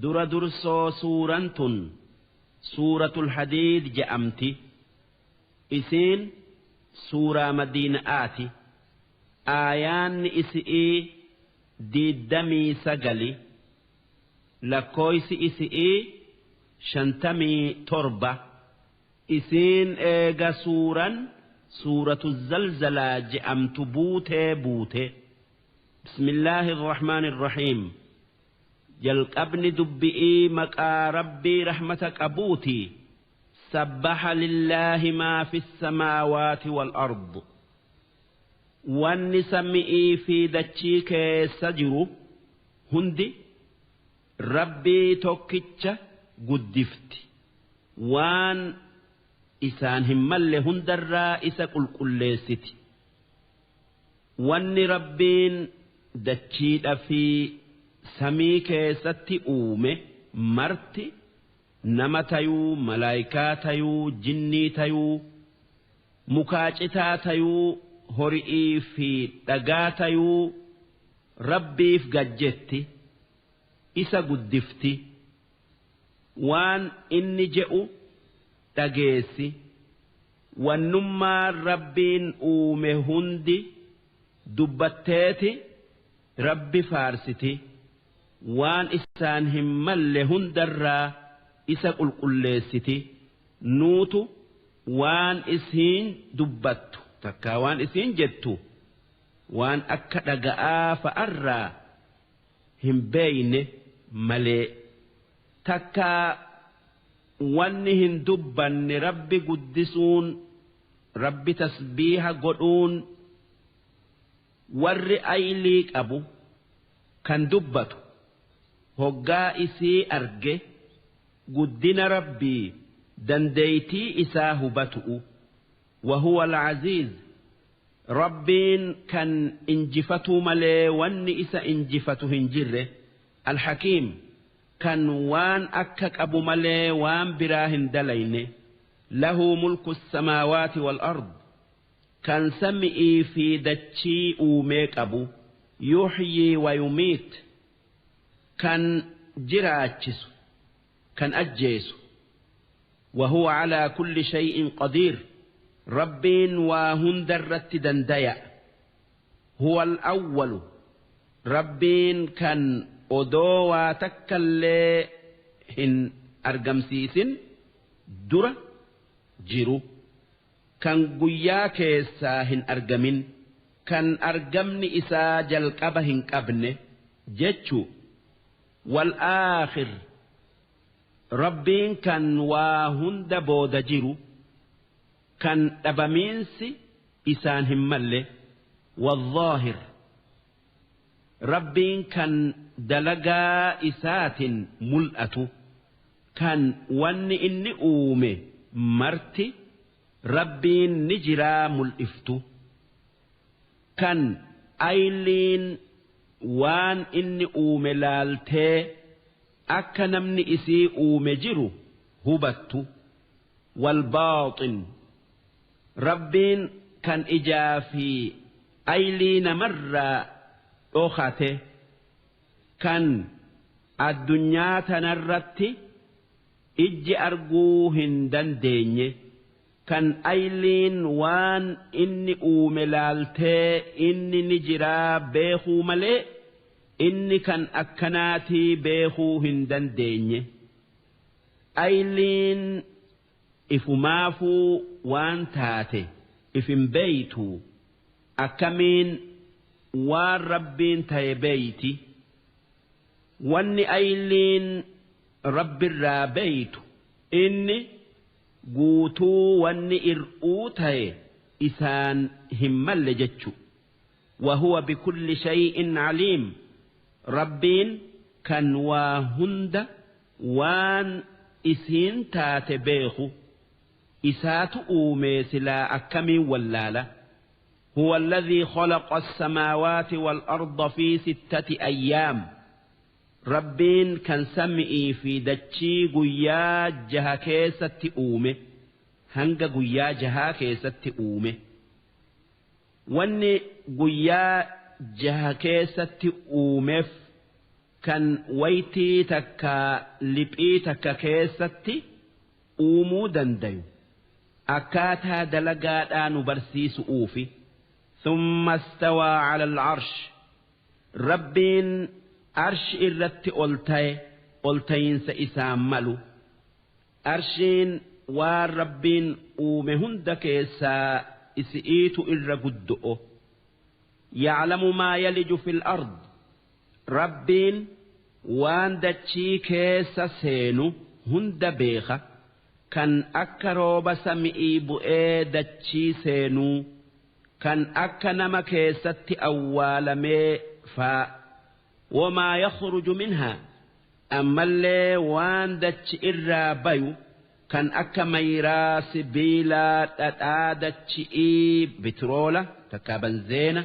Dura dursoo suuraan tun suuratul hadiid je'amti. Isiin suuraa madiina'aati. Aayaanni isi'ii 29, lakkooysi isi'ii 57. Isiin eega suuran suuratu zalzalaa je'amtu buutee buute. Bismillaahi irrahmaani irrahiim. Jalqabni dubbi'ii maqaa Rabbii rahmata qabuuti. Sabbaha lillaahi maa fi samaawaati wal ard. Wanni sami'ii fi dachii keessa jiru hundi Rabbii tokkicha guddifti. Waan isaan hin malle hundarraa isa qulqulleessiti. Wanni Rabbiin dachiidha fi samii keessatti uume marti, nama tayuu, malaayikaa tayuu, jinnii tayuu, mukaa citaa tayuu, hori'ii fi dhagaa tayuu, Rabbiif gajjetti, isa guddifti, waan inni je'u dhageessi. Wannummaan Rabbiin uume hundi dubbatteeti Rabbi faarsiti, waan isaan hin malle hundarraa isa qulqulleessiti. Nuutu waan isiin dubbattu takkaa waan isiin jettu waan akka dhaga'aa fa'arraa hin beeyne malee. Takkaa wanni hin dubbanne Rabbi guddisuun, Rabbi tasbiiha godhuun, warri aylii qabu kan dubbatu hoggaa isii arge guddina Rabbii dandeeytii isaa hubatu'u. Wahuwa al-aziiz, Rabbiin kan injifatuu malee wanni isa injifatu hin jirre, al-hakiim, kan waan akka qabu malee waan biraa hin dalayne. Lahu mulku samaawaati wal ard, kan sami'ii fi dachii uumee qabu. Yuhyii wa yumiit, kan jiraachisu, kan ajjeesu. Wahuwa calaa kulli shay'in qadiir, Rabbiin waa hundarratti dandaya. Huwa al-awwalu, Rabbiin kan odoo waa takkallee hin argamsiisin dura jiru, kan guyyaa keessaa hin argamin, kan argamni isaa jalqaba hin qabne jechu. Wal aakhir, Rabbiin kan waa hunda booda jiru, kan dhabamiinsi isaan hin malle. Wal-zaahir, Rabbiin kan dalagaa isaatin mul'atu, kan wanni inni uume marti Rabbiin ni jiraa mul'iftu, kan ayliin waan inni uume laaltee akka namni isii uume jiru hubattu. Wal-baaxin, Rabbiin kan ijaa fi aylii namarraa dhokate, kan addunyaa tanarratti ijji arguu hin dandeenye, kan ayliin waan inni uume laaltee inni ni jiraa beekuu malee inni kan akkanaatii beekuu hin dandeenye. Ayliin ifumaafuu waan taate if hin beeytu, akkamiin waan Rabbiin taye beeyti? Wanni ayliin Rabbirraa beeytu inni guutuu, wanni ir'uu taye isaan hin malle jechu. Wahuwa bikulli shay'in aliim, Rabbiin kan waa hunda waan isiin taate beeku. Isaatu uumee, silaa akkamiin wallaala? Huwa alladhii khalaqa as-samaawaati wal arda fi sittati ayyaam, Rabbiin kan sami'ii fi dachii guyyaa jaha keessatti uume, hanga guyyaa jahaa keessatti uume. Wanni guyyaa jaha keessatti uumeef Kan waytii takka liphii takka keessatti uumuu dandayu akkaataa dalagaadhaa nu barsiisu'uufi. Thumma istawaa cala alcarsh, Rabbiin arshi irratti ol taye, ol tayiinsa isaan malu. Arshiin waan Rabbiin uume hunda keessaa isi'iitu irra guddo'o. Yaclamu maa yaliju fil ard, Rabbiin waan dachii keessa seenu hunda beekha, kan akka rooba sami'ii bu'ee dachii seenuu, kan akka nama keessatti awwaalamee faa. Wamaa yakhruju minhaa, ammallee waan dachi irraa bayu, kan akka mayraa, sibiilaa, dhadhaa dachi'ii, bitroola takkaa banzeena,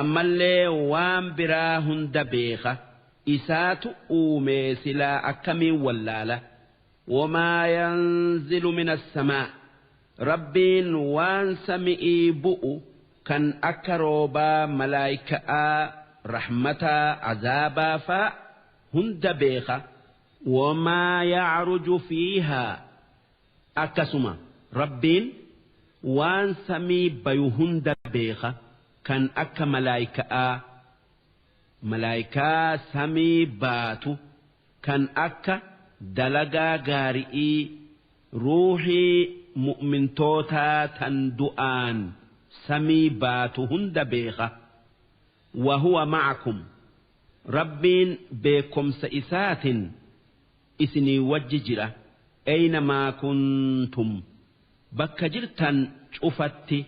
ammallee waan biraa hunda beekha. Isaatu uumee silaa akkamiin wallaala? Wamaa yanzilu mina samaa, Rabbiin waan sami'ii bu'u, kan akka roobaa, malaayka'aa, rahmataa, azaabaa faa hunda beekha. Wamaa yacruju fiihaa, akkasuma Rabbiin waan samii bayu hunda beekha, kan akka malaayka'aa, malaaykaa samii baatu, kan akka dalagaa gaari'ii, ruuhii mu'mintootaa tan du'aan samii baatu hunda beekha. Wahuwa ma'akum, Rabbiin beekkomsa isaatin isinii wajji jira. Eynamaa kuntum, bakka jirtan cufatti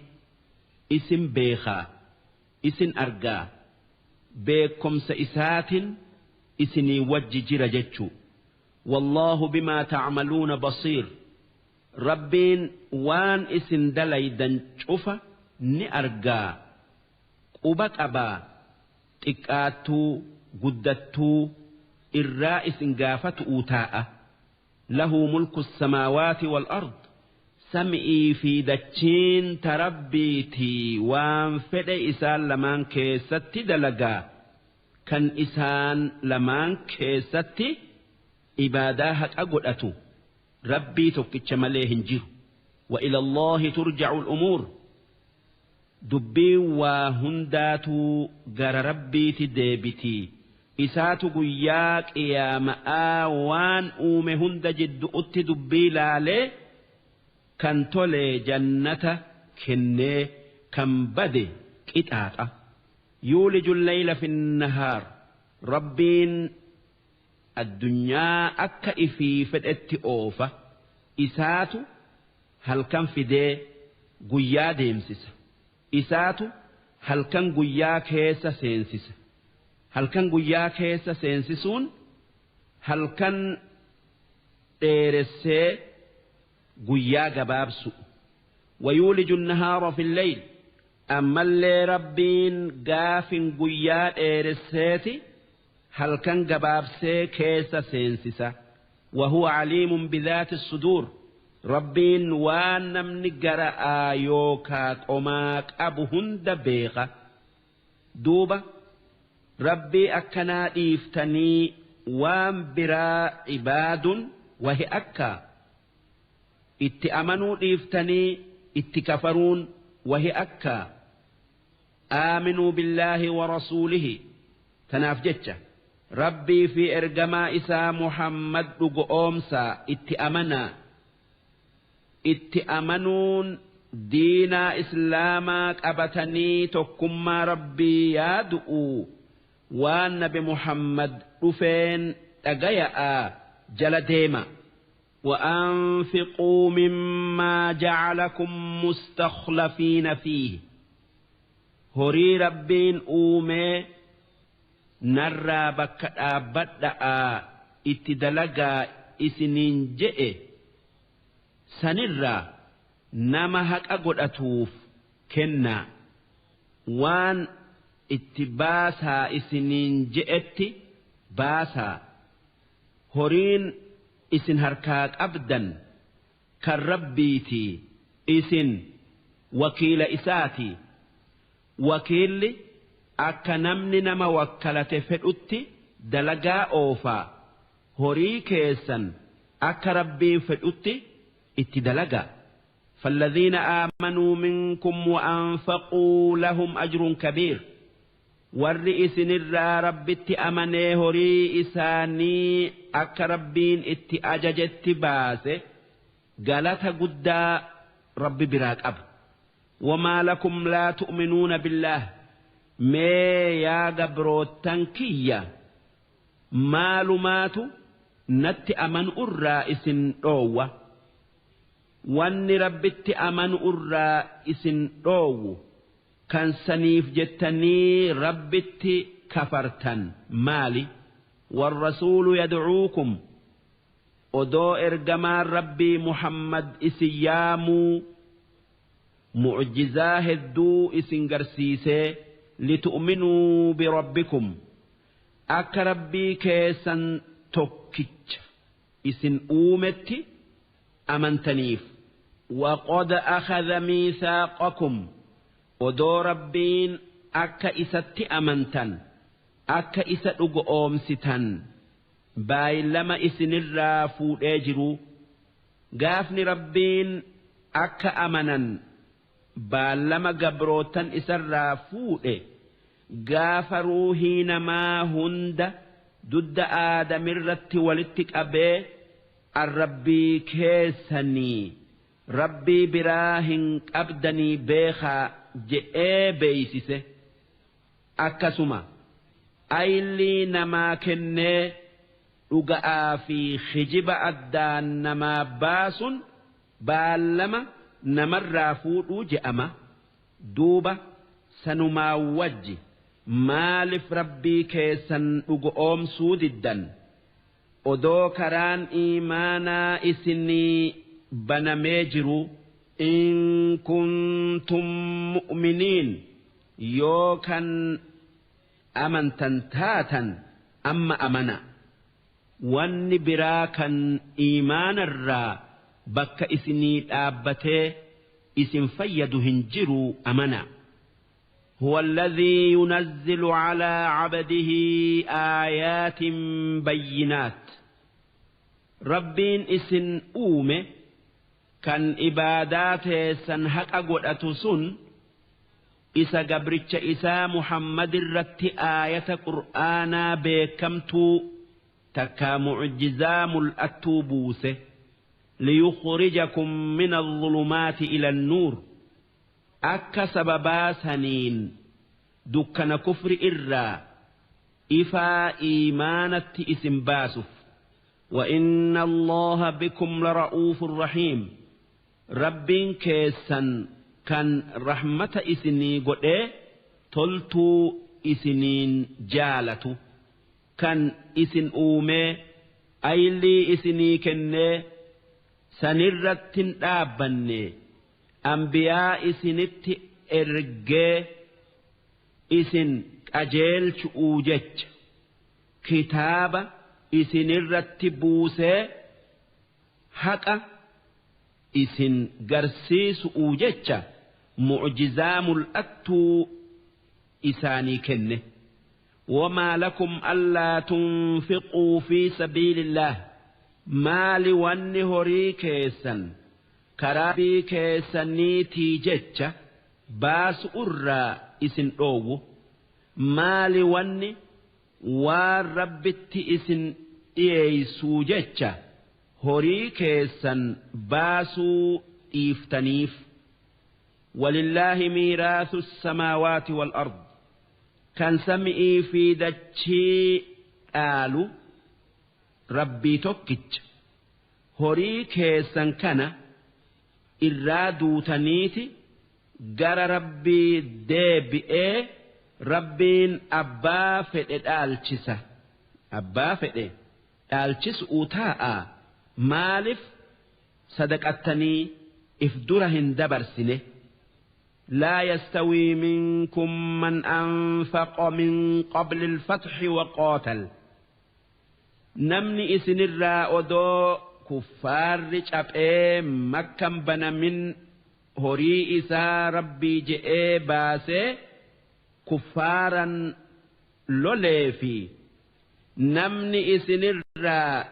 isin beekhaa, isin argaa, beekkomsa isaatin isinii wajji jira jechu. Wallaahu bimaa tacmaluuna basiir, Rabbiin waan isin dalaydan cufa ni argaa, quba qabaa, xiqqaattuu guddattuu irraa isin gaafatu'uu taa'a. Lahu mulku samaawaati wal ard, sami'ii fi dachiin ta Rabbiitii, waan fedhe isaan lamaan keessatti dalagaa. Kan isaan lamaan keessatti ibaadaa haqa godhatu Rabbii tokkicha malee hin jiru. Wa ila Allaahi turja'u al-umuur, dubbiin waa hundaatuu gara Rabbiiti deebitii. Isaatu guyyaa qiyaama'aa waan uume hunda jiddu'utti dubbii laalee, kan tole jannata kennee, kan bade qixaaxa. Yuuliju leyla fi nahaar, Rabbiin addunyaa akka ifii fedhetti oofa. Isaatu halkan fidee guyyaa deemsisa. Isaatu halkan guyyaa keessa seensisa. Halkan guyyaa keessa seensisuun halkan dheeressee guyyaa gabaabsu. Wayuuliju nahaara fi leyl, ammallee Rabbiin gaafin guyyaa dheeresseeti halkan gabaabsee keessa seensisa. Wahuwa caliimun bidaati suduur, Rabbiin waan namni gara'aa yookaa qomaa qabu hunda beeka. Duuba Rabbii akkanaa dhiiftanii waan biraa ibaadun wahi akkaa? Itti amanuu dhiiftanii itti kafaruun wahi akkaa? Aaminuu billaahi wa rasuulihi, tanaaf jecha Rabbii fi ergamaa isaa Muhammad dhugo'oomsaa, itti amanaa. Itti amanuun diinaa islaamaa qabatanii tokkummaa Rabbii yaadu'u, waan nabi Muhammad dhufeen dhagaya'aa jala deema. وأنفقوا مما جعلكم مستخلفين فيه، horii Rabbiin uumee narraa bakka dhaabbadha'aa itti dalagaa isiniin je'e sanirraa nama haqa godhatuuf kennaa. Waan itti baasaa isiniin je'etti baasaa. Horiin isin harkaa qabdan kan Rabbiitii, isin wakiila isaatii. Wakiilli akka namni nama wakkalate fedhutti dalagaa oofaa horii keessan akka Rabbiin fedhutti itti dalagaa. فالذين آمنوا منكم وأنفقوا لهم أجر كبير warri isinirraa Rabbitti amanee horii isaanii akka Rabbiin itti ajajetti baase galata guddaa Rabbi biraa qaba. وما لكم لا تؤمنون بالله mee yaa gabroottan kiyya maalumaatu natti amanu irraa isin dhoowwa? Wanni Rabbitti amanu irraa isin dhoowwu kan saniif jettanii Rabbitti kafartan maali? والرسول يدعوكم odoo ergamaan Rabbii Muhammad isin yaamuu mucjizaa hedduu isin garsiisee لتؤمنوا بربكم akka Rabbii keessan tokkicha isin uumetti amantaniif. وقد أخذ ميثاقكم odoo Rabbiin akka isatti amantan akka isa dhugoomsitan baay'ilama isinirraa fuudhee jiru. Gaafni Rabbiin akka amanan baallama gabrootan isarraa fuudhe gaafa ruuhii namaa hunda dudda Aadamirratti walitti qabee arrabbii keessanii Rabbii biraa hin qabdanii beekaa je'ee beeysise. Akkasuma aylii namaa kennee dhuga'aa fi hijiba addaan namaa baasun baallama namarraa fuudhuu je'ama. Duuba sanumaa wajji maaliif Rabbii keessan dhugoomsuu diddan odoo karaan iimaanaa isinii banamee jiru? إن كنتم مؤمنين yoo kan amantan taatan amma amana. Wanni biraa kan iimaanarraa bakka isinii dhaabbatee isin fayyadu hin jiru amana. هو الذي ينزل على عبده آيات بينات Rabbiin isin uume kan ibaadaa teessan haqa godhatu sun isa gabricha isaa Muhammad irratti aayata Qur'aanaa beekamtuu takkaa mucjizaa mul'attuu buuse. ليخرجكم من الظلمات إلى النور akka sababaa saniin dukkana kufri irraa ifaa iimaanatti isin baasuuf. وإن الله بكم لرؤوف رحيم Rabbiin keessan kan rahmata isinii godhee toltuu isiniin jaalatu kan isin uumee aylii isinii kennee sanirratti hin dhaabbanne ambiyaa isinitti ergee isin qajeelchu'uu jecha kitaaba isinirratti buusee haqa isin garsiisu'uu jecha mucjizaa mul'attuu isaanii kenne. وما لكم ألا تنفقوا في سبيل الله maali wanni horii keessan karaa Rabbii keessaniitii jecha baasu irraa isin dhoowwu? Maali wanni waan Rabbitti isin dhiyeeysuu jecha horii keessan baasuu dhiiftaniif? ولله ميراث السماوات والأرض kan sami'ii fi dachii dhaalu Rabbii tokkicha. Horii keessan kana irraa duutaniiti gara Rabbii deebi'ee Rabbiin abbaa fedhe dhaalchisa. Abbaa fedhe dhaalchisuu taa'a. Maaliif sadaqattanii if dura hin dabarsine? لا يستوي منكم من أنفق من قبل الفتح وقاتل namni isinirraa odoo kuffaarri caphee Makkan banamin horii isaa Rabbii je'ee baasee kuffaaran lolee fi Namni isinirraa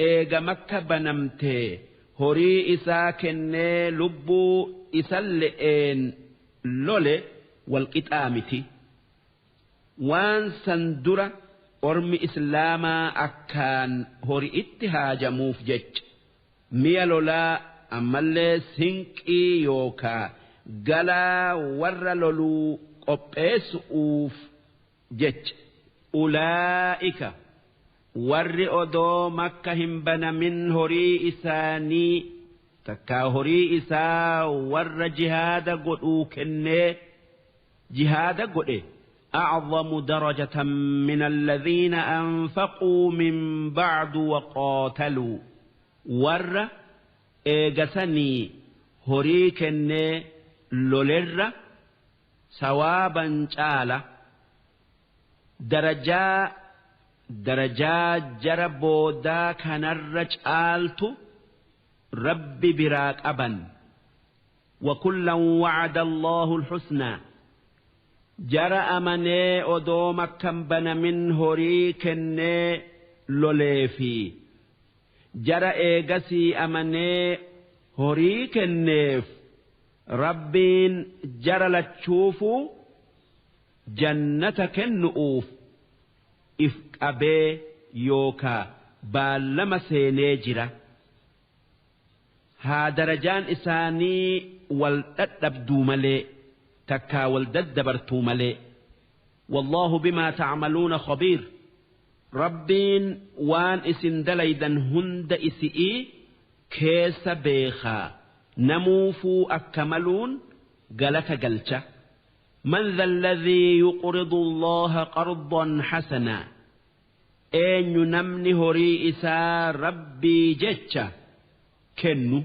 eega Makka banamtee horii isaa kennee lubbuu isalle'een lole walqixaa miti. Waan san dura ormi islaamaa akkaan hori'itti haajamuuf jecha mi'a lolaa ammallee sinqii yookaa galaa warra loluu qopheessu'uuf jecha. Ulaa'ika warri odoo Makka hin banamin horii isaanii takkaa horii isaa warra jihaada godhuu kennee jihaada godhe أعظم درجة من الذين أنفقوا من بعد وقاتلوا warra eegasanii horii kennee lolerra sawaaban caala. Darajaa jara boodaa kanarra caaltu Rabbi biraa qaban. وكلا وعد الله الحسنى jara amanee odoo Makkan banamin horii kennee lolee fi jara eegasii amanee horii kenneef Rabbiin jara lachuufuu jannata kennu'uuf if qabee yookaa baallama seenee jira. Haa darajaan isaanii wal dhadhabduu malee takkaa wal daddabartuu malee. والله بما تعملون خبير Rabbiin waan isin dalaydan hunda isi'ii keessa beekaa namuufuu akka maluun galata galcha. من ذا الذي يقرض الله قرضا حسنا eenyu namni horii isaa Rabbii jecha kennu,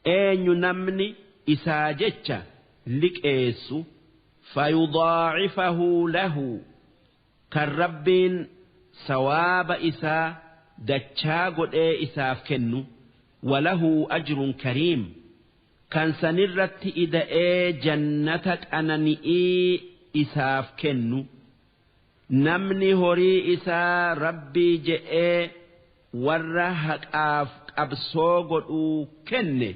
eenyu namni isaa jecha liqeessu? فيضاعفه له kan Rabbiin sawaaba isaa dachaa godhee isaaf kennu. وله أجر كريم kan sanirratti ida'ee jannata qanani'ii isaaf kennu. Namni horii isaa Rabbii je'ee warra haqaaf qabsoo godhuu kenne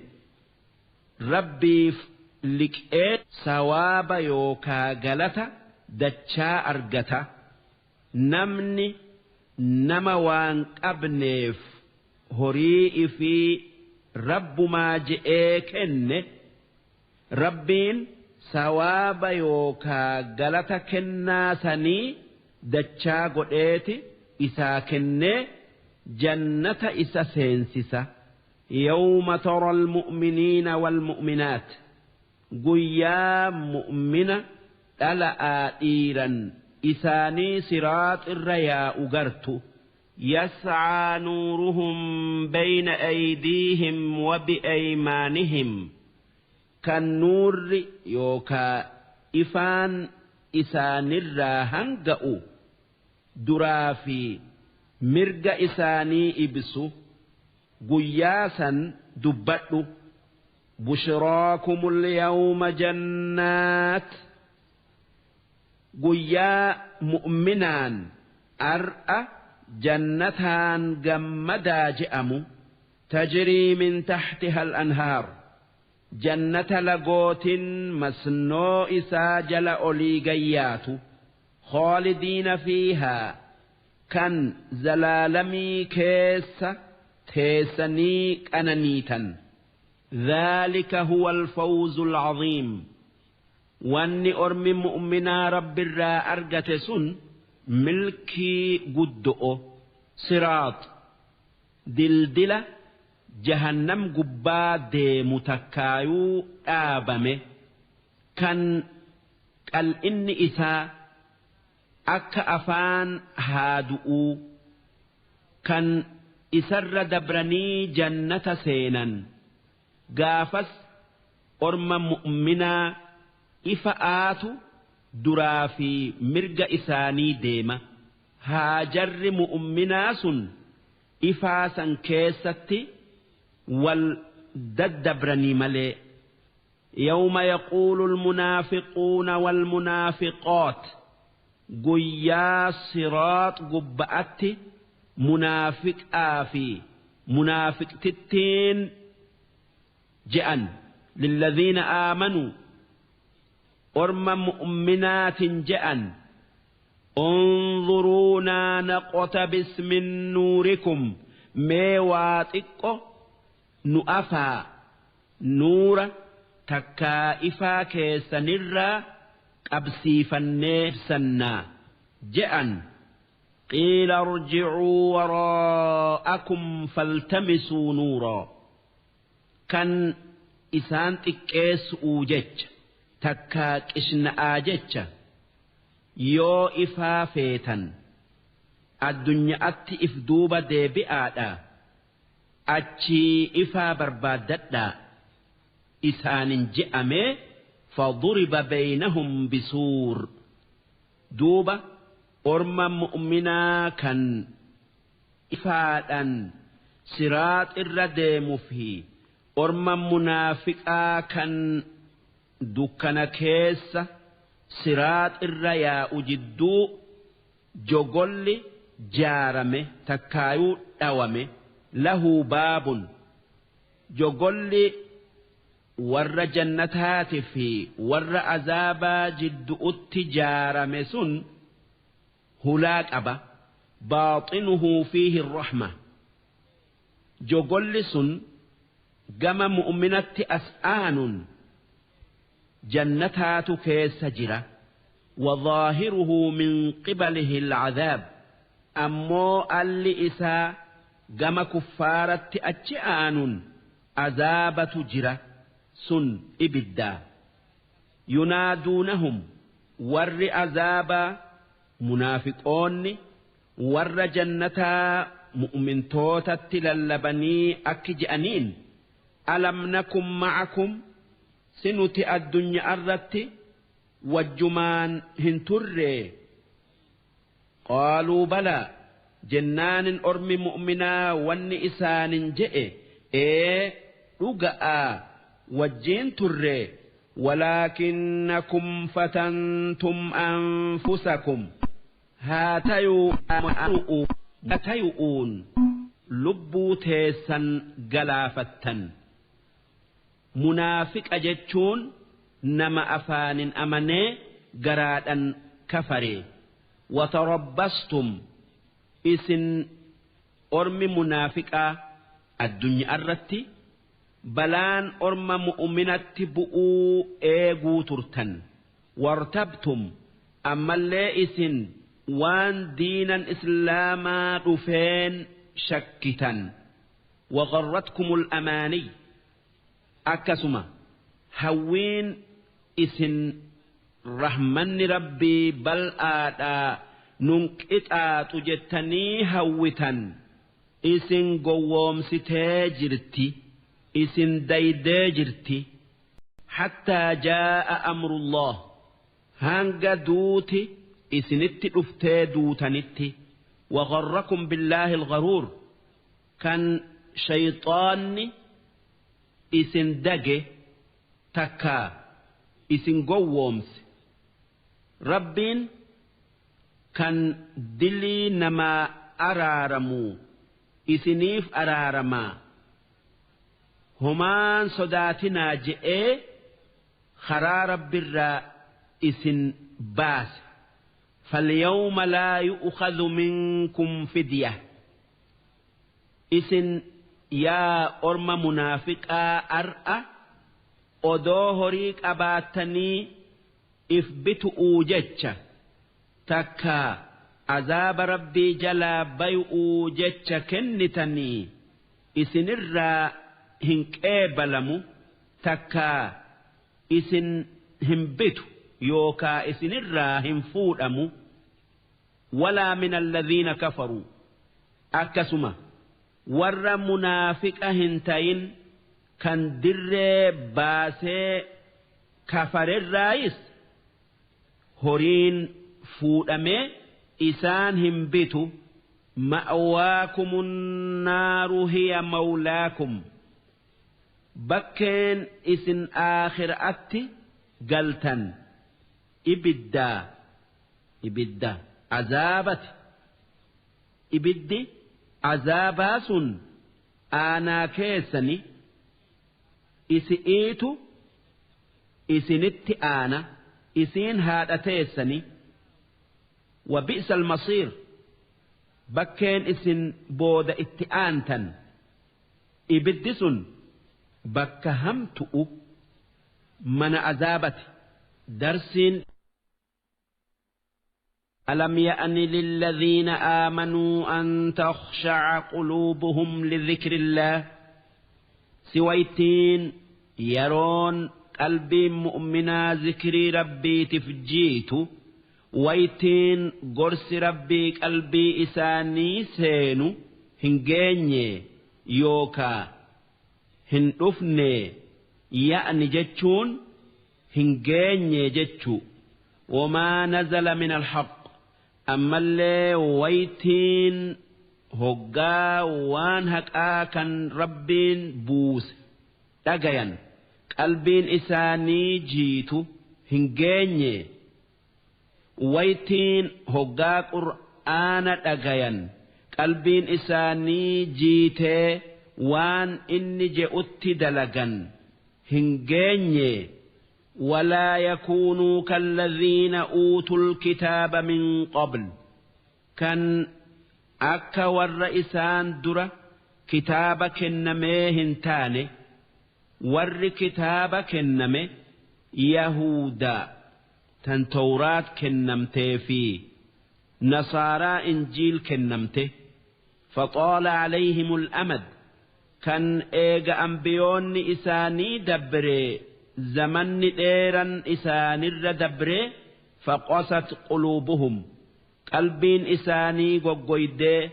Rabbiif liqee sawaaba yookaa galata dachaa argata. Namni nama waan qabneef horii ifii Rabbumaa je'ee kenne Rabbiin sawaaba yookaa galata kennaa sanii dachaa godheeti isaa kennee jannata isa seensisa. يوم ترى المؤمنين والمؤمنات guyyaa mu'mina dhala'aa dhiiran isaanii siraax irra yaa'u gartu. يسعى نورهم بين أيديهم وبأيمانهم kan nuurri yookaa ifaan isaanirraa hanga'u duraa fi mirga isaanii ibsu guyyaa san dubbadhu. بشراكم اليوم جنات guyyaa mu'minaan ar'a jannataan gammadaa je'amu. تجري من تحتها الأنهار jannata lagootin masnoo isaa jala olii gayyaatu. خالدين فيها kan zalaalamii keessa teessanii qananiitan. ذلك هو الفوز العظيم wanni ormi mu'minaa Rabbirraa argate sun milkii guddo'o. Siraax dildila jahannam gubbaa deemu takkaayuu dhaabame kan qal'inni isaa akka afaan haadu'uu kan isarra dabranii jannata seenan. Gaafas orma mu'minaa ifa aatu duraa fi mirga isaanii deema. Haajarri mu'minaa sun ifaa san keessatti wal daddabranii malee. يوم يقول المنافقون والمنافقات Guyyaa siraax gubba'atti munaafiqaa fi munaafiqtittiin je'an lilladhiina aamanuu orma mu'minaatin je'an unzuruunaa naqtabis min nuurikum mee waa xiqqo nu afaa nuura takkaa ifaa keessanirraa qabsiifannee ibsannaa je'an. Qiila irji'uu waraa'akum faltamisuu nuuraa kan isaan xiqqeessu'uu jecha takkaa qishna'aa jecha yoo ifaa feetan addunyaatti if duuba deebi'aadha achii ifaa barbaaddadhaa isaanin je'amee faduriba baynahum bisuur duuba orma mu'minaa kan ifaadhan siraax irra deemu fi orma munaafiqaa kan dukkana keessa siraax irra yaa'u jidduu jogolli jaarame takkaayuu dhawame lahu baabun jogolli warra jannataati fi warra azaabaa jidduutti jaarame sun hulaa qaba baaxinuhu fiihi rahma jogolli sun gama mu'minatti as aanun jannataatu keessa jira وظاهره من قبله العذاب أمو ألي إسا gama kuffaaratti achi aanun azaabatu jira sun ibiddaa yunaaduunahum warri azaabaa munaafiqoonni warra jannataa mu'mintootatti lallabanii akki je'aniin alam nakum ma'akum si nuti addunyaa irratti wajjumaan hin turree qaaluu balaa jennaanin ormi mu'minaa wanni isaanin je'e ee dhuga'aa wajjiin turree walaakinnakum fatantum anfusakum haa tayu'uun lubbuu teessan galaafattan munaafiqa jechuun nama afaanin amanee garaadhan kafaree watarabbastum isin ormi munaafiqaa addunyaa irratti balaan orma mu'minatti bu'uu eeguu turtan wartabtum ammallee isin waan diinan islaamaa dhufeen shakkitan wagharratkumul amaaniy akkasuma hawwiin isin rahmanni rabbii bal'aadhaa nun qixaaxu jettanii hawwitan isin gowwoomsitee jirti isin daydee jirti hattaa jaa'a amrullah hanga duuti isinitti dhuftee duutanitti wagharrakum billaahi algharuur kan shayxaanni isin dage takkaa isin gowwoomse rabbiin kan dilii namaa araaramuu isiniif araaramaa homaan sodaatinaa je'ee karaa rabbirraa isin baase falyawma laa yu'khadhu minkum fidya isin yaa orma munaafiqaa ar'a odoo horii qabaatanii if bitu'uu jecha takka azaaba rabbii jalaa bay'uu jecha kennitanii isinirraa hin qeebalamu takka isin hin bitu yookaa isinirraa hin fuudhamu walaa min alladhiina kafaruu akkasuma warra munaafiqa hin tayin kan dirree baasee kafarerraayis horiin fuudhamee isaan hin bitu ma'waakumun naaru hiya mawlaakum bakkeen isin aakhiraatti galtan ibiddaa Ibidda azaabati. Ibiddi azaabaa sun aanaa keessani isi'iitu isinitti aana isiin haadha teessani. Wa bi'sa almasiir, bakkeen isin booda itti aantan ibiddi sun bakka hamtu'u mana azaabati. Darsiin ألم يأن للذين آمنوا أن تخشع قلوبهم لذكر الله سويتين يرون قلبي مؤمنا ذكري ربي تفجيت ويتين قرس ربي قلبي إساني سينو هنجيني يوكا هندفني يأني جتشون هنجيني جتشو وما نزل من الحق أما اللي ويتين هقا وان هقا كان ربين بوس تقيا قلبين إساني جيتو هنجيني ويتين هقا قرآن تقيا قلبين إساني جيتي وان إني جئت دلقا هنجيني ولا يكونوا كالذين أوتوا الكتاب من قبل كان أكا والرئيسان درة كتاب كنمي هنتاني ور كتاب كنمي يهودا تن توراة كنمتي في نصارى إنجيل كنمتي فطال عليهم الأمد كان إيغا أنبيون إساني دبري زمن ديرا إسان الردبر فقست قلوبهم قلبين إساني قويدي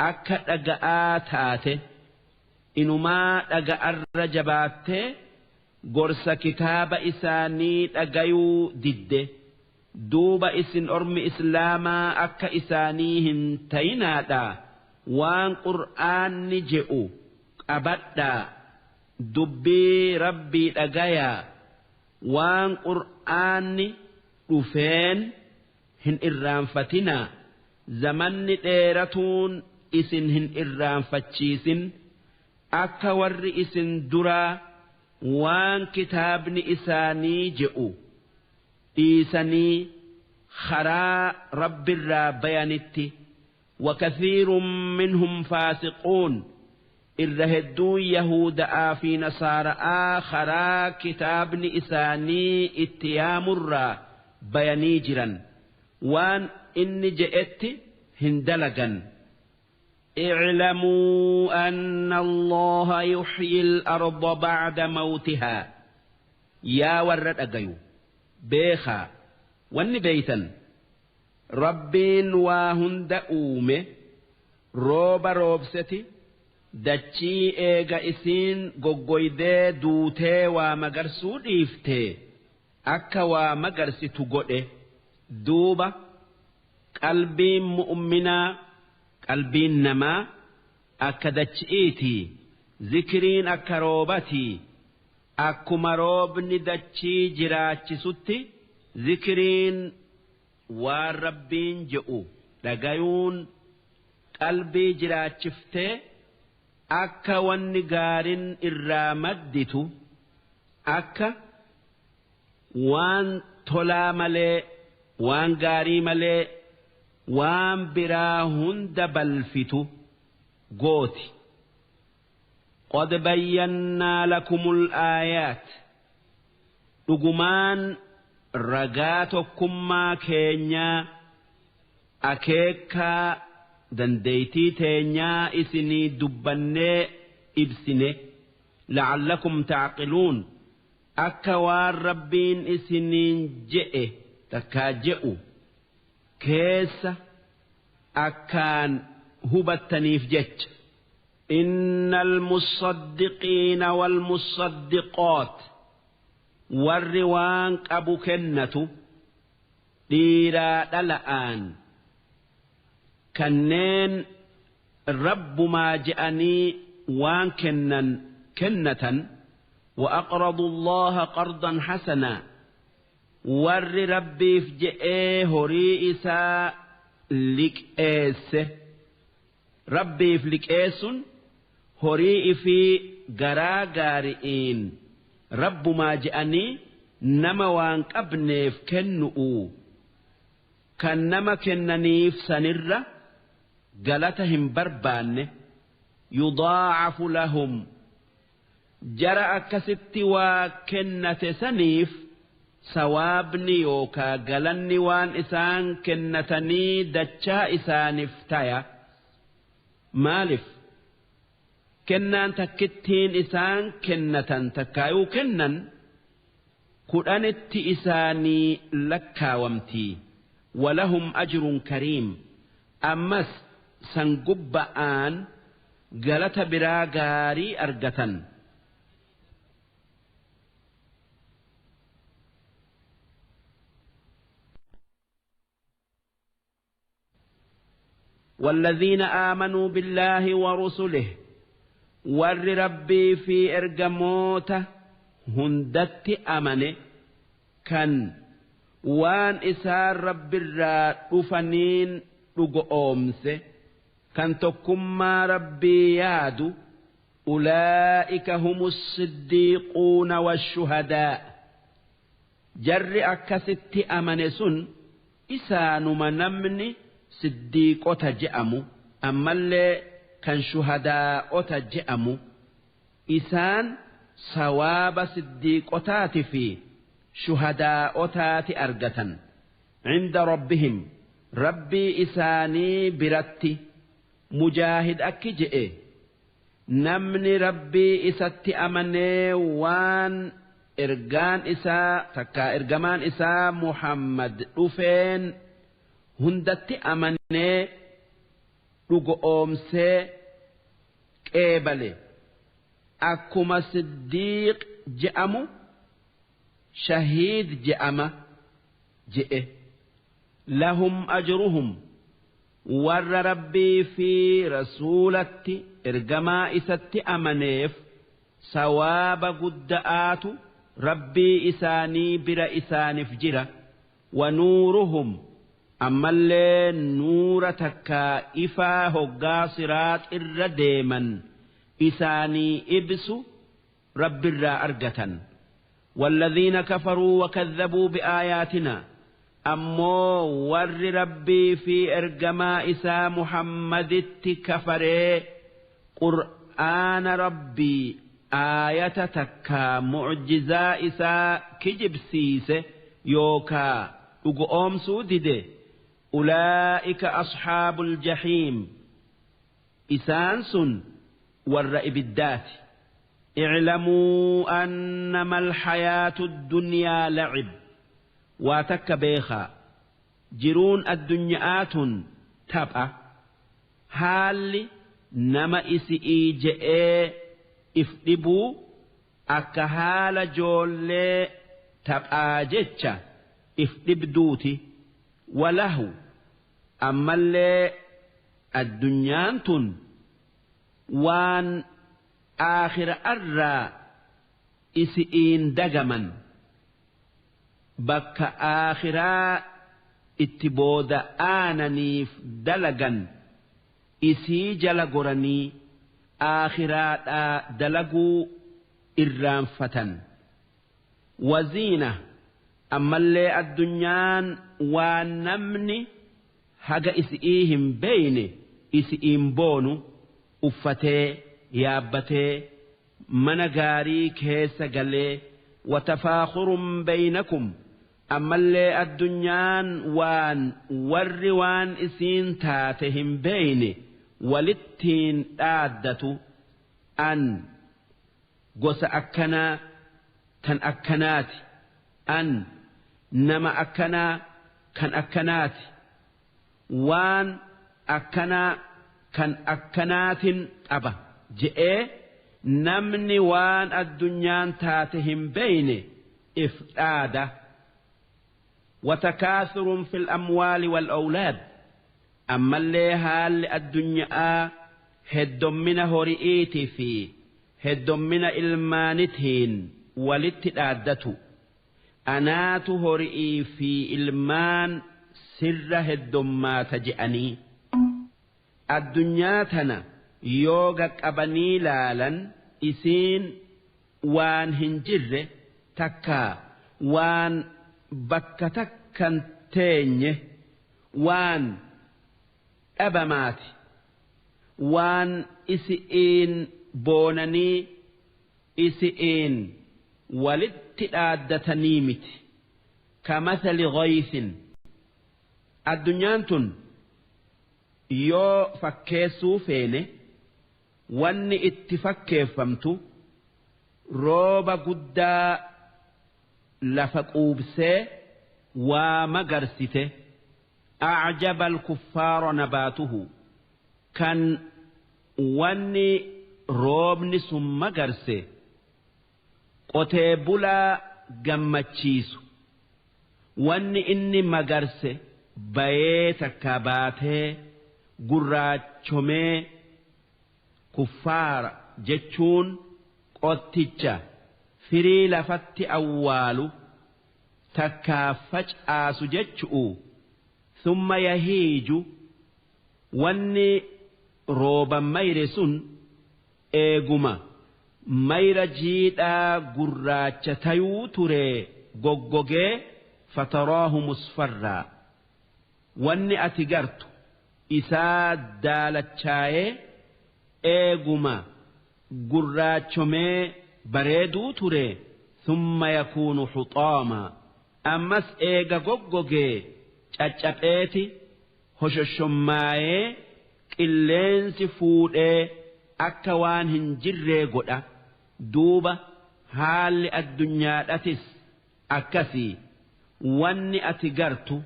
أكا أقآتاته إنما أقأ الرجبات قرص كتاب إساني أقيو دده دوب إسن أرم إسلاما أكا إسانيهن تيناتا وان قرآن نجئو أبدا dubbii rabbii dhagayaa waan qur'aanni dhufeen hin irraanfatinaa zamanni dheeratuun isin hin irraanfachiisin akka warri isin duraa waan kitaabni isaanii je'u dhiisanii karaa rabbirraa bayanitti. وكثير منهم فاسقون irra hedduun Yahuuda'aa fi Nasaara'aa karaa kitaabni isaanii itti yaamurraa bayanii jiran waan inni je'etti hin dalagan. اعلموا أن الله يحيي الأرض بعد موتها يا ورد أجيو بيخا ون بيتا ربين واهند أومه روب روبستي dachii eega isiin goggoydee duutee waa magarsuu dhiiftee akka waa magarsitu godhe. Duuba qalbiin mu'minaa qalbiin namaa akka dachi'iitii zikriin akka roobatii akkuma roobni dachii jiraachisutti zikriin waan rabbiin je'u dhagayuun qalbii jiraachiftee akka wanni gaarin irraa madditu akka waan tolaa malee waan gaarii malee waan biraa hunda balfitu gooti. قد بينا لكم الآيات dhugumaan ragaa tokkummaa keenyaa akeekaa dandeeytii teenyaa isinii dubbannee ibsine la'allakum ta'qiluun akka waan rabbiin isiniin je'e takkaa je'u keessa akkaan hubattaniif jecha. Innal musaddiqiina wal musaddiqoot warri waan qabu kennatu dhiiraa dhala'aan kanneen rabbumaa je'anii waan kennan kennatan. وأقرضوا الله قرضا حسنا Warri Rabbiif je'ee horii isaa liqeesse. Rabbiif liqeessun horii ifii garaa gaari'iin Rabbumaa je'anii nama waan qabneef kennu'u. Kan nama kennaniif sanirra galata hin barbaanne. Yudaacafu lahum, jara akkasitti waa kennate saniif sawaabni yookaa galanni waan isaan kennatanii dachaa isaaniif taya. Maalif kennaan takkittiin isaan kennatan takkaayuu kennan 10tti isaanii lakkaawamtii. Walahum ajrun kariim, ammas san gubba'aan galata biraa gaarii argatan. والذين آمنوا بالله ورسله، ور ربي في إرجموته هندت أمنه كان وان إسار رب الرافنين رجومسه كان تكما ربي يادو. أولئك هم الصديقون والشهداء. جر أكست أمنسن إسان منمني siddiiqota je'amu, ammallee kan shuhadaa'ota je'amu. Isaan sawaaba siddiiqotaati fi shuhadaa'otaati argatan. Cinda rabbihim, rabbii isaanii biratti. Mujaahid akki je'e: namni rabbii isatti amanee waan ergaan isaa takkaa ergamaan isaa Muhammad dhufeen hundatti amanee dhugoomsee qeebale, akkuma siddiiq je'amu shahiid je'ama je'e. Lahum ajruhum, warra rabbii fi rasuulatti ergamaa isatti amaneef sawaaba gudda'aatu rabbii isaanii bira isaaniif jira. Wa nuuruhum, ammallee nuura takkaa ifaa hoggaa siraax irra deeman isaanii ibsu rabbirraa argatan. والذين كفروا وكذبوا بآياتنا، أمو ور ربي في إرجما إسا محمد كفري قرآن ربي آية تكا معجزة إسا كجبسيسة يوكا أقوم سودده، أولئك أصحاب الجحيم، إسانس والرئب الدات. اعلموا أنما الحياة الدنيا لعب، واتك بيخا جرون الدنياات تبقى حال نما إسئي جئ إفدبو أكهال جولي تبقى جتشا إفدبدوتي وله. أما اللي الدنيا وان آخر أرى إسئين دقما بك آخرا اتبود آننيف دلقا إسي جلقرني آخرا دلقوا إرام فتن وزينة. أما اللي الدنيا ونمني haga isi'ii hin beeyne isi'iin boonu uffatee yaabbatee mana gaarii keessa galee. Watafaakhurun baynakum, ammallee addunyaan waan warri waan isiin taate hin beeyne walittiin dhaaddatu. An gosa akkanaa tan akkanaati, an nama akkanaa kan akkanaati, waan akkanaa kan akkanaatin qaba je'ee namni waan addunyaan taate hin beeyne if dhaada. Watakaathurum fil amwaali wal awlaad, ammallee haalli addunyaa heddommina hori'iitii fi heddommina ilmaanitiin walitti dhaaddatu. Anaatu hori'ii fi ilmaan sirra heddommaata je'anii. Addunyaa tana yoo qaqqabanii laalan isiin waan hin jirre takkaa waan bakka takkan teenye waan dhabamaati waan isi'iin boonanii isi'iin walitti dhaaddatanii miti. Kamathali ghaythin, addunyaan tun yoo fakkeessuu feene wanni itti fakkeeffamtu rooba guddaa lafa quubsee waa magarsite. A'jaba al-kuffaara nabaatuhu, kan wanni roobni sun magarse qotee bulaa gammachiisu, wanni inni magarse bayee takka baatee gurraachomee. Kuffaara jechuun qotticha firii lafatti awwaalu takkaa facaasu jechu'u. Thumma yahiiju, wanni rooban mayre sun eeguma mayra jiidhaa gurraacha tayuu ture goggogee, fataraahu musfarraa, wanni ati gartu isaa daalachaayee eeguma gurraachomee bareeduu ture. Thumma yakuunu xuxaamaa, ammas eega goggogee caccapheeti hoshoshomaayee qilleensi fuudhee akka waan hin jirree godha. Duuba haalli addunyaadhatis akkasii. Wanni ati gartu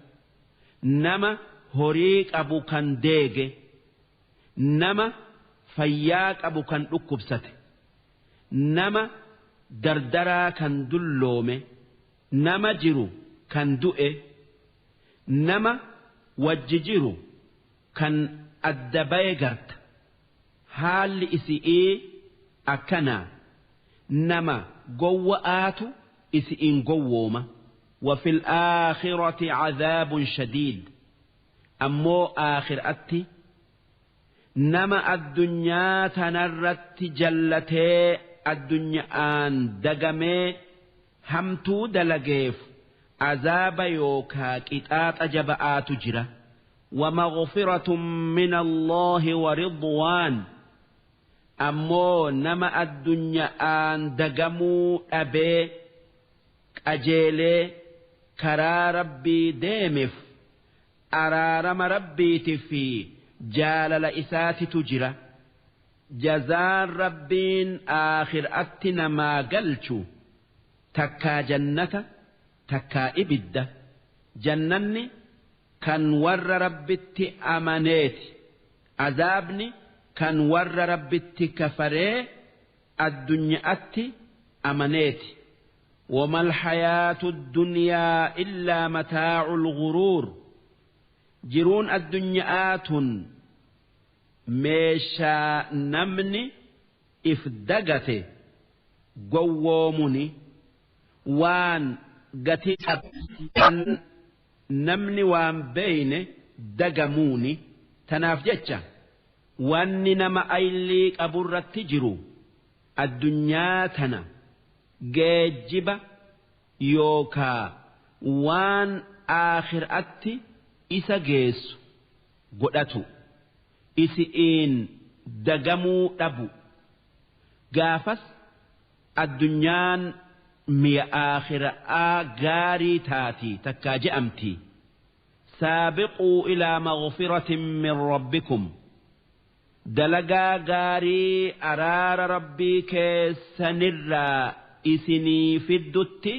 nama horii qabu kan deege, nama fayyaa qabu kan dhukkubsate, nama dardaraa kan dulloome, nama jiru kan du'e, nama wajji jiru kan adda baye garta. Haalli isi'ii akkanaa nama gowwa'aatu isi'iin gowwooma. وفي الآخرة عذاب شديد، ammoo aakhir'atti nama addunyaa tanarratti jallatee addunyaan dagamee hamtuu dalageef azaaba yookaa qixaaxa jaba'aatu jira. ومغفرة من الله ورضوان، ammoo nama addunyaan dagamuu dhabee qajeelee karaa rabbii deemeef araarama rabbiitii fi jaalala isaatitu jira. Jazaan rabbiin aakhir'atti namaa galchu takkaa jannata takkaa ibidda. Jannanni kan warra rabbitti amaneeti, azaabni kan warra rabbitti kafaree addunyaatti amaneeti. وما الحياة الدنيا إلا متاع الغرور، jiruun addunyaatun meeshaa namni if dagate gowwoomuni, waan gatii namni waan beeyne dagamuuni. Tanaaf jecha wanni nama aylii qaburratti jiru addunyaa tana geejjiba yookaa waan aakhiraatti isa geessu godhatu, isi'iin dagamuu dhabu. Gaafas addunyaan mi'a aakhiraa gaarii taati takkaa je'amti. Saabiquu ilaa maghfiratin min rabbikum, dalagaa gaarii araara rabbii keessanirraa isinii fiddutti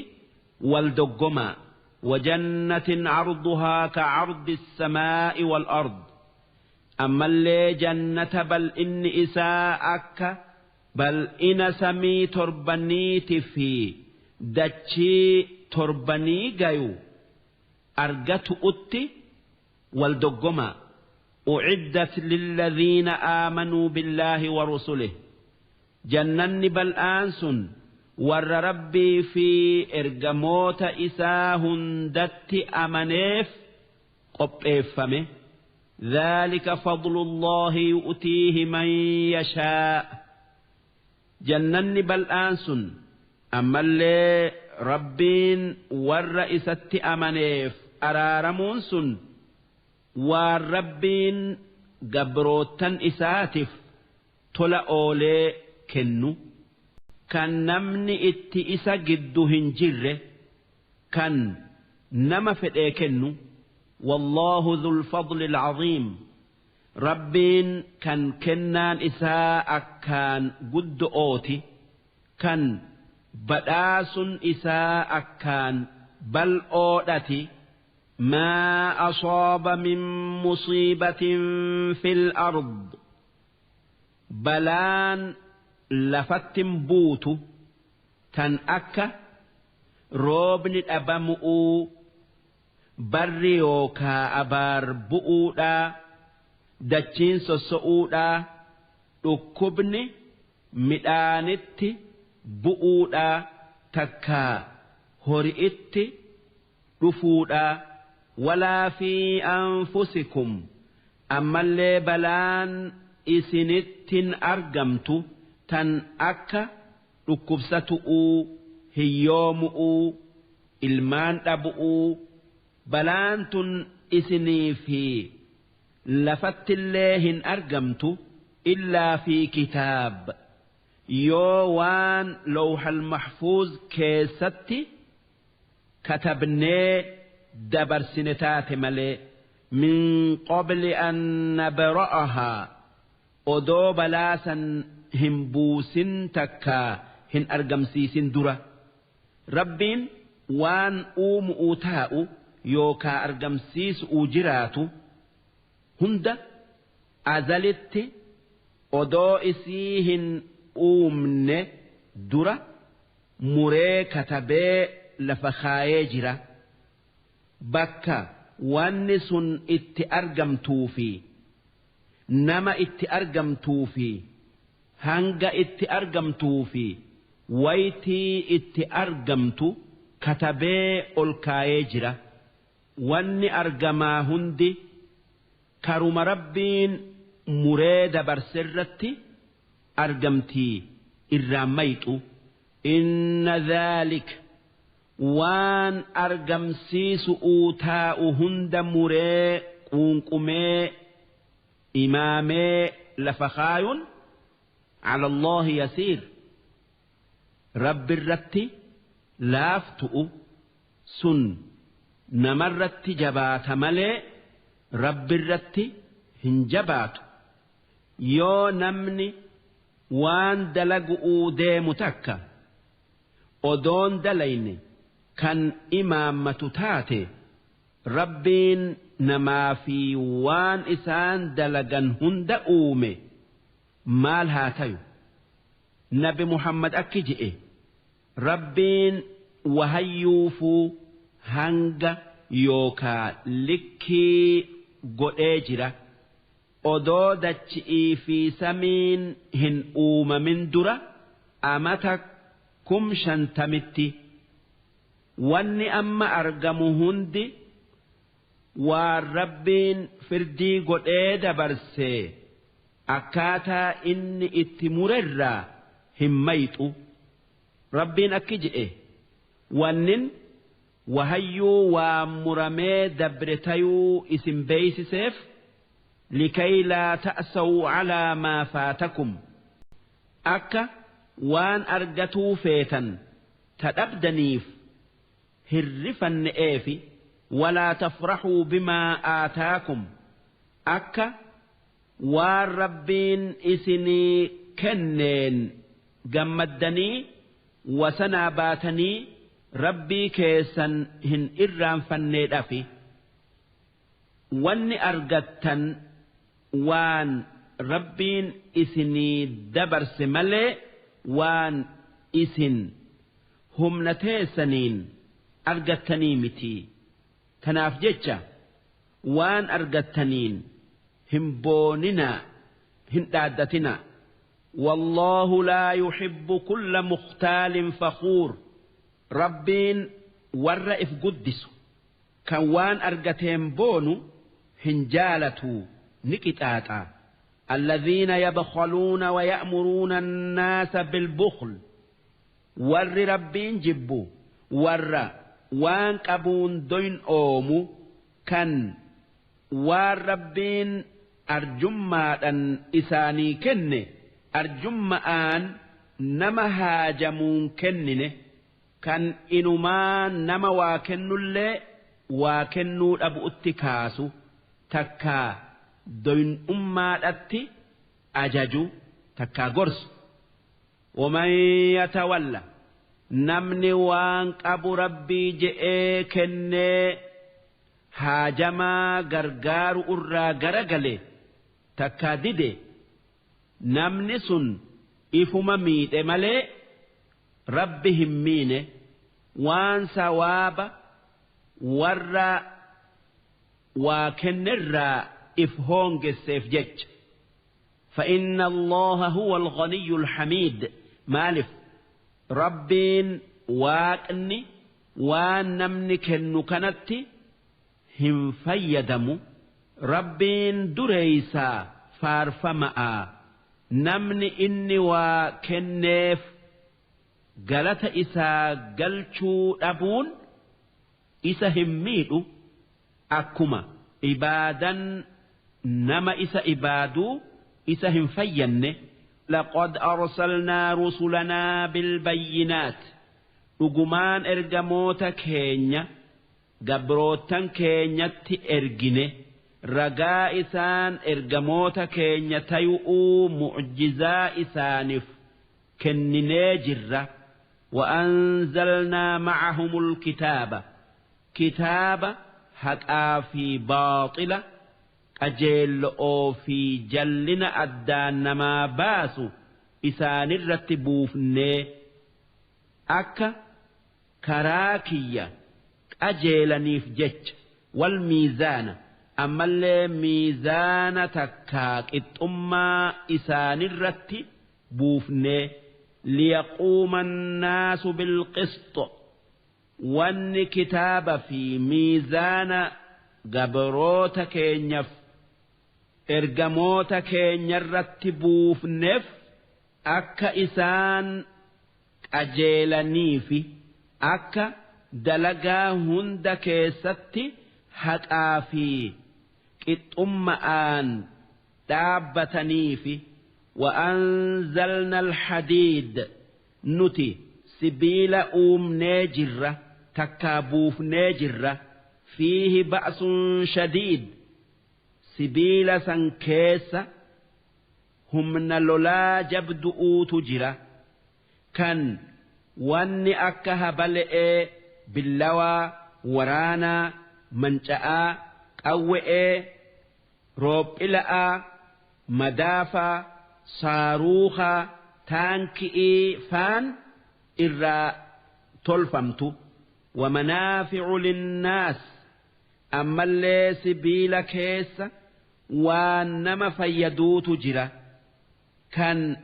wal doggomaa. وجنة عرضها كعرض السماء والأرض، أما اللي جنة بل إن إساءك بل إن سمي تربنيت في دتشي تربني جايو أرجت أتي والدقما. أعدت للذين آمنوا بالله ورسله، جنن بل آنس Warra Rabbii fi ergamoota isaa hundatti amaneef qopheeffame. Dhaalika fadlullaahi yu'tiihi man yashaa. Jannanni bal'aan sun ammallee Rabbiin warra isatti amaneef araaramuun sun waan Rabbiin gabroottan isaatiif tola oolee kennu, kan namni itti isa giddu hin jirre, kan nama fedhee kennu. Wallaahu dhul fadli alcaziim. Rabbiin kan kennaan isaa akkaan guddo'ooti, kan badhaasun isaa akkaan bal'oodhati. Maa asaaba min musiibatin fil ard, balaan lafattin buutu tan akka roobni dhabamu'uu, barri yookaa abaar bu'uudhaa, dachiin sosso'uudhaa, dhukkubni midhaanitti bu'uudhaa, takkaa hori'itti dhufuudhaa. Walaa fi anfusikum, ammallee balaan isinittin argamtu tan akka dhukkubsatu'uu, hiyyoomu'uu, ilmaan dhabu'uu, balaan tun isinii fi lafattillee hin argamtu illaa fi kitaab, yoo waan lawhal mahfuuz keessatti katabnee dabarsine taate malee. Min qabli an nabra'ahaa, odoo balaa san hin buusin takkaa hin argamsiisin dura. Rabbiin waan uumu'uu taa'u yookaa argamsiisu'uu jiraatu hunda azalitti odoo isii hin uumne dura muree katabee lafa kaayee jira. Bakka wanni sun itti argamtuu fi nama itti argamtuu fi hanga itti argamtuu fi waytii itti argamtu katabee ol kaayee jira. Wanni argamaa hundi karuma Rabbiin muree dabarserratti argamtii irraan mayxu. Inna dhaalik, waan argamsiisu'uu taa'u hunda muree quunqumee imaamee lafa kaayun, cala Allaahi yasiir, Rabbi irratti laaftu'u. Sun namarratti jabaata malee Rabbi irratti hin jabaatu. Yoo namni waan dalagu'uu deemu takka odoon dalayne kan imaammatu taate, Rabbiin namaa fi waan isaan dalagan hunda uume maal haa tayu? Nabi Muhammad akki je'e: Rabbiin wahayyuufuu hanga yookaa likkii godhee jira. Odoo dachi'ii fi samiin hin uumamin dura amata 50,000tti. Wanni amma argamu hundi waan Rabbiin firdii godhee dabarse akkaataa inni itti murerraa hin mayxu. Rabbiin akki je'e: wannin wahayyuu waan muramee dabre tayuu isin beeysiseef, likay laa ta'saw calaa maa faatakum, akka waan argatuu feetan ta dhabdaniif hin rifanne'eefi, walaa tafraxuu bimaa aataakum, akka waan Rabbiin isinii kenneen gammaddanii wasanaa baatanii Rabbii keessan hin irraanfanneedhafi. Wanni argattan waan Rabbiin isinii dabarse malee waan isin humna teessaniin argattanii miti. Tanaaf jecha waan argattaniin hin booninaa, hin dhaaddatinaa. والله لا يحب كل مختال فخور ربين ور إف قدس كوان أرجتين بونو هنجالتو نكتاتا الذين يبخلون ويأمرون الناس بالبخل ور ربين جبو ور وان قبون دين أومو كان وان ربين أرجما إساني كنه أرجما أن نما هاجمون كننه كان إنما نما واكنو اللي واكنو أبو اتكاسو تكا دين أمات أتي أججو تكا قرص ومن يتولى نمني وانك أبو ربي جئ كني هاجما غرغار أرى غرغلي تكا ديدي نمني سن إفما ميت مالي ربهم مينه وان سواب ورى وكنرى إفهونج السيف جج فإن الله هو الغني الحميد مالف ربين واكني وان نمنك النكنت هم فيدمو ربين دريسا فارفماء نمني إني وكنف قالت إسا قلتشو أبون إسا هميدو أكما إبادا نما إسا إبادو إسا هم فيّن لقد أرسلنا رسلنا بالبينات رجمان إرجموتا كينيا قبروتا كينيا تإرجنه رجاء إسان إرجموتا كينيا تيؤو معجزا إسانف كنناجرة وأنزلنا معهم الكتاب كتاب حقا في باطلة أجل أو في جلنا أدان ما باسو إسان الرتبوفني أكا كراكية أجل نيفجج والميزان أما اللي ميزان تكاك إتأما إسان الرتبوفني ليقوم الناس بالقسط وان كتاب في ميزان قبروت كينيف إرجموت كينيا رتبوف نف أكا إسان أجيلانيفي أكا دلقا هند كيستي حقا في إتأمآن دابتنيفي وأنزلنا الحديد نتي سبيل أوم ناجرة تكابوف ناجرة فيه بأس شديد سبيل سنكيس هم لولا جبدؤ تجرة كان واني أكها بلئ باللوى ورانا منشأ قوئ روب إلأ مدافع صاروخا تانكئ فان إرى تلفمت ومنافع للناس أما اللي سبيل كيس وانما فيدوت جرا كان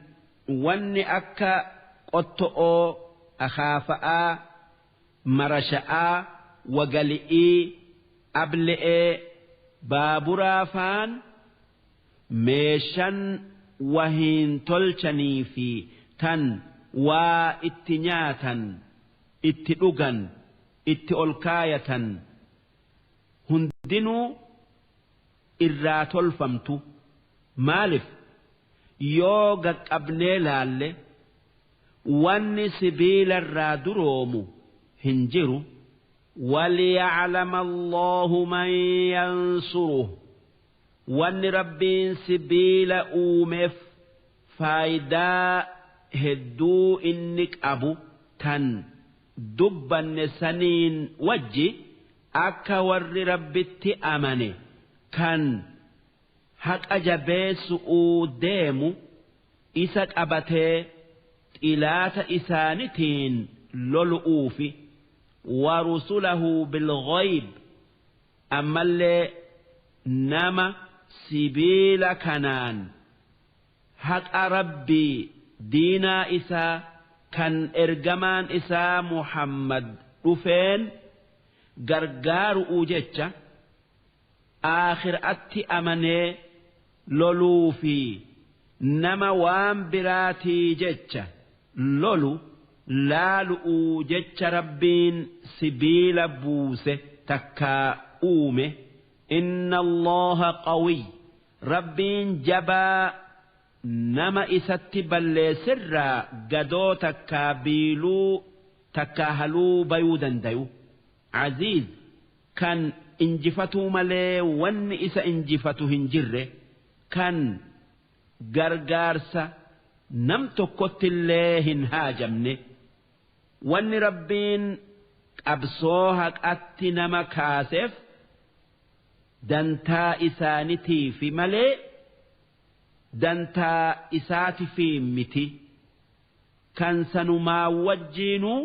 واني أكا قطؤ أخافأ مرشأ وقلئي أبلئ بابرا فان ميشن وهين تلشني في تن واتنياتا اتلقا اتئلكاية هندنو إرى تلفمت مالف يوغك أبني لالي واني سبيل الرادروم هنجرو وليعلم الله من ينصره واني ربين سبيل أومف فايدا هدو إنك أبو تن دبا سنين وجي أكا ور ربتي أمني كان حق أجبيس أوديمو إسك أبتي إلات إسانتين لولؤوفي ورسله بالغيب أما اللي نما سبيل كنان Haqa Rabbii diinaa isaa kan ergamaan isaa Muhammad dhufeen gargaaru'uu jecha aakhir'atti amanee loluu fi nama waan biraatii jecha lolu laalu'uu jecha Rabbiin sibiila buuse takkaa uume. Inna Allaha qawiy, Rabbiin jabaa nama isatti balleessirraa gadoo takkaa biiluu takkaa haluu bayuu dandayu, aziiz kan injifatuu malee wanni isa injifatu hin jirre, kan gargaarsa nam tokkottillee hin haajamne. Wanni Rabbiin qabsoo haqatti nama kaaseef dantaa isaanitiifi malee dantaa isaatifi miti. Kan sanumaa wajjiinuu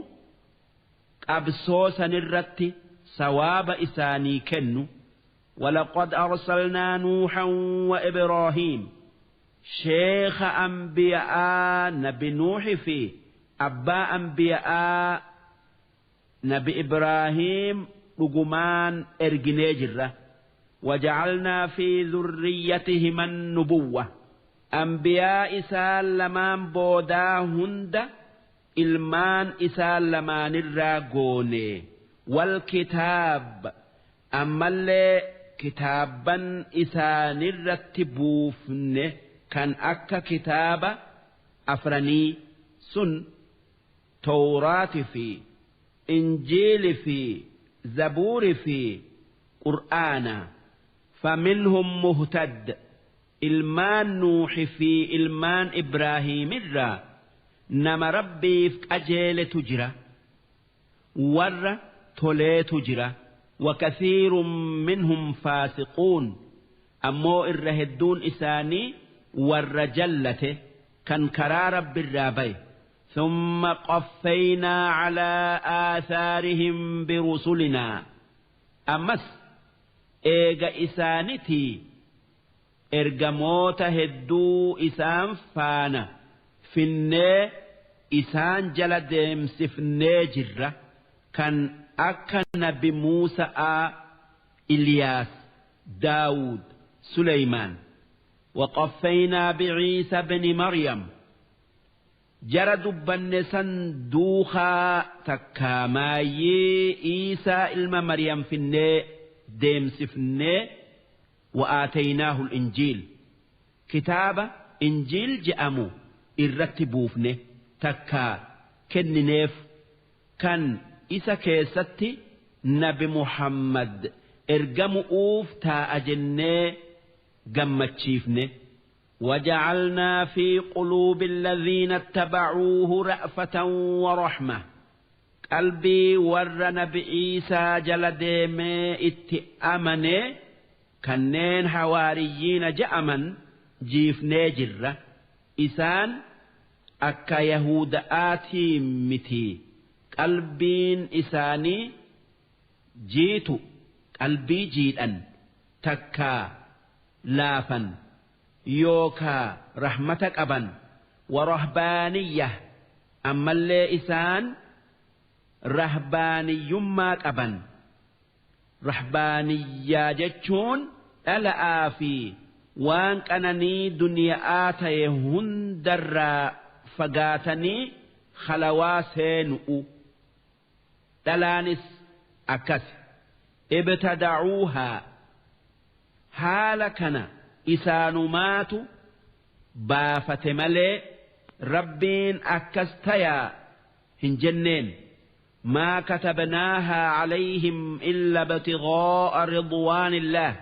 qabsoo sanirratti sawaaba isaanii kennu. ولقد أرسلنا نوحا وإبراهيم، شيخ أنبياء نبي نوح في أبا أنبياء نبي إبراهيم dhugumaan erginee jirra. وجعلنا في ذريتهما النبوة، أنبياء isaan lamaan boodaa hunda ilmaan isaan lamaanirraa goone. والكتاب، ammallee kitaabban isaanirratti buufne kan akka kitaaba afranii sun, Tawraati fi Injiili fi Zabuuri fi Qur'aana. فمنهم مهتد، ilmaan Nuuxi fi ilmaan Ibraahiimirraa nama Rabbiif qajeeletu jira, warra toleetu jira. وكثير منهم فاسقون، ammoo irra hedduun isaanii warra jallate kan karaa Rabbirraa baye. ثم قفينا على آثارهم برسلنا، ammas eega isaanitii ergamoota hedduu isaan faana finnee isaan jala deemsifnee jirra, kan akka Nabi Muusaa, Iliyaas, Daawud, Suleymaan. وقفينا بعيسى بن مريم، jara dubbanne san duukaa takkaa maayyee Iisaa ilma Maryam finnee deemsifnee. وآتيناه الإنجيل، kitaaba Injiil je'amu irratti buufne takkaa kennineef, kan isa keessatti Nabi Muhammad ergamu'uuf taa'a jennee gammachiifne. وجعلنا في قلوب الذين اتبعوه رأفة ورحمة، qalbii warra Nabi Iisaa jala deemee itti amane kanneen hawaariyyiina je'aman jiifnee jirra. Isaan akka Yahuda'aatii miti, qalbiin isaanii jiitu, qalbii jiidhan takkaa laafan yookaa rahmata qaban. ورهبانية، ammallee isaan rahbaaniyyummaa qaban. Rahbaaniyyaa jechuun dhala'aa fi waan qananii duniyaa ta'e hundarraa fagaatanii khalawaa seenu'u. Dhalaanis akkas. ابتدعوها، haala kana isaanumaatu baafate malee Rabbiin akkas tayaa hin jenneen. ما كتبناها عليهم إلا ابتغاء رضوان الله،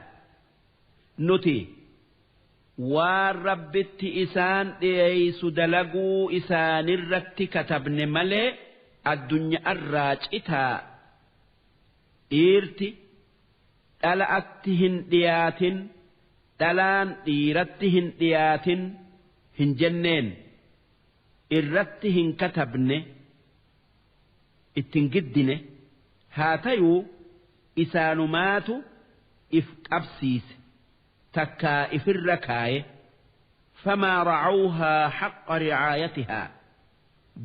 nuti waan Rabbitti isaan dhiyeeysu dalaguu isaanirratti katabne malee addunyaarraa citaa, dhiirti dhala'atti hin dhiyaatin, dhalaan dhiiratti hin dhiyaatin hin jenneen, irratti hin katabne, ittin giddine. Haa tayuu isaanumaatu if qabsiise takkaa ifirra kaaye. Famaa racawhaa haqqa ricaayatihaa,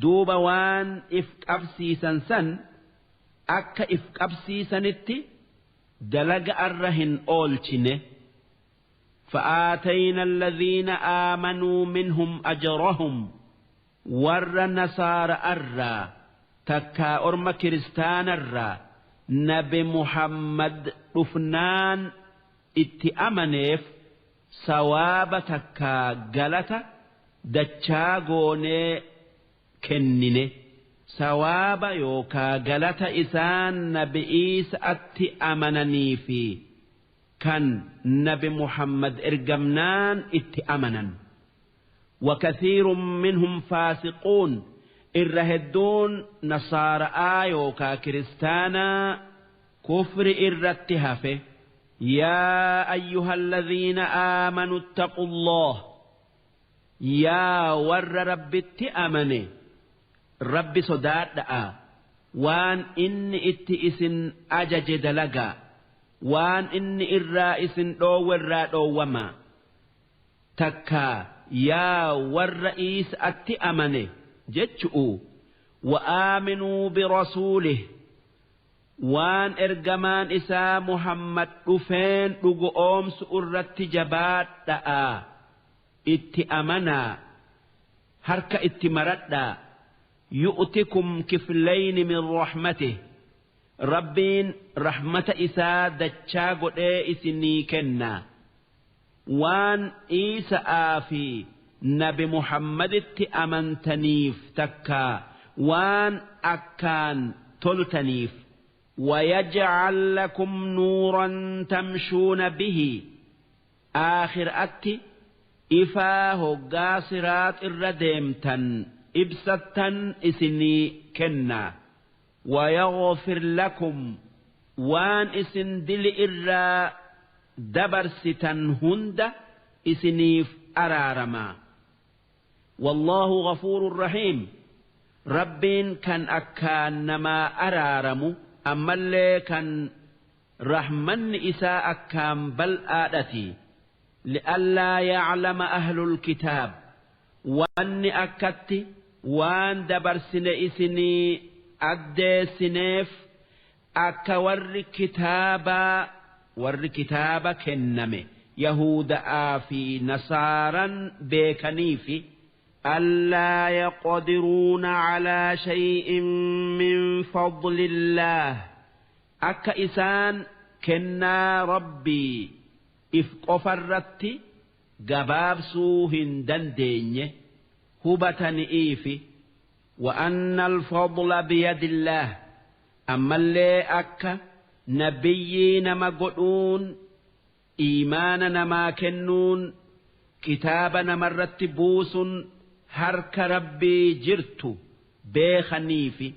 duuba waan if qabsiisan san akka if qabsiisanitti dalaga arra hin oolchine. فآتينا الذين آمنوا منهم أجرهم, ور نصار أرى تكا أرم كريستان الرا نبي محمد رفنان itti amaneef sawaaba takkaa galata dachaa goonee kennine. Sawaaba yookaa galata isaan Nabi Iisa'atti amananii fi kan Nabi Muhammad ergamnaan itti amanan. وكثير منهم فاسقون, irra hedduun nasaara'aa yookaa kiristaanaa kufri irratti hafe. يا أيها الذين آمنوا اتقوا الله, yaa warra Rabbitti amane, Rabbi sodaadha'a, waan inni itti isin ajaje dalagaa, waan inni irraa isin dhoowwe irraa dhoowwamaa. Takkaa yaa warra Iisa'atti amane jechu'u. وآمنوا برسوله, waan ergamaan isaa Muhammad dhufeen dhugu oomsu irratti jabaadha'a, itti amanaa, harka itti maradhaa. يؤتكم كفلين من رحمته, Rabbiin rahmata isaa dachaa godhee isinii kennaa. Waan Iisa'aa fi Nabi Muhammaditti amantaniif takkaa waan akkaan toltaniif. ويجعل لكم نورا تمشون به, aakhira'atti ifaa hoggaa siraat irra deemtan ibsattan isinii kennaa. ويغفر لكم, waan isin dili irraa dabarsitan hunda isiniif araaramaa. والله غفور رحيم, Rabbiin kan akkaan namaa araaramu, ammallee kan rahmanni isaa akkaan bal'aadhati. لئلا يعلم أهل الكتاب, wanni akkatti waan dabarsine isinii addeessineef akka warri kitaabaa, warri kitaaba kenname Yahuda'aa fi Nasaaran beekaniifi. ألا يقدرون على شيء من فضل الله, akka isaan kennaa Rabbii if qofarratti gabaabsuu hin dandeenye hubatani'iifi. وأن الفضل بيد الله, ammallee akka nabiyyii nama godhuun, iimaana namaa kennuun, kitaaba namarratti buusun harka Rabbii jirtu beekaniifi.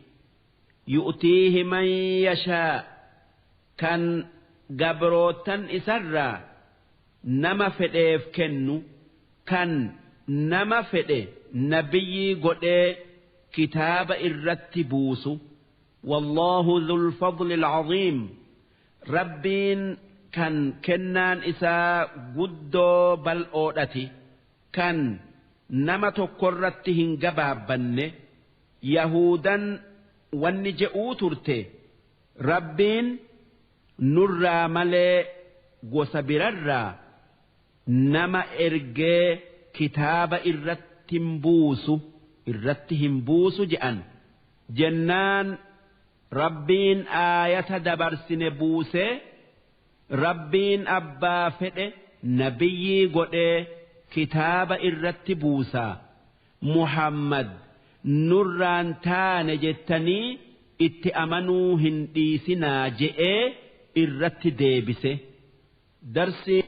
يؤتيه من يشاء, kan gabrootan isarraa nama fedheef kennu, kan nama fedhe nabiyyii godhee kitaaba irratti buusu. والله ذو الفضل العظيم, Rabbiin kan kennaan isaa guddoo bal'oodhati, kan nama tokkorratti hin gabaabbanne. Yahudan wanni je'uu turte, Rabbiin nurraa malee gosa birarraa nama ergee kitaaba irratti hin buusu, irratti hin buusu je'an. Jennaan Rabbiin aayata dabarsine buusee, Rabbiin abbaa fedhe nabiyyii godhee kitaaba irratti buusaa, Muhammad nurraan taane jettanii itti amanuu hin dhiisinaa je'ee irratti deebise. Darsii.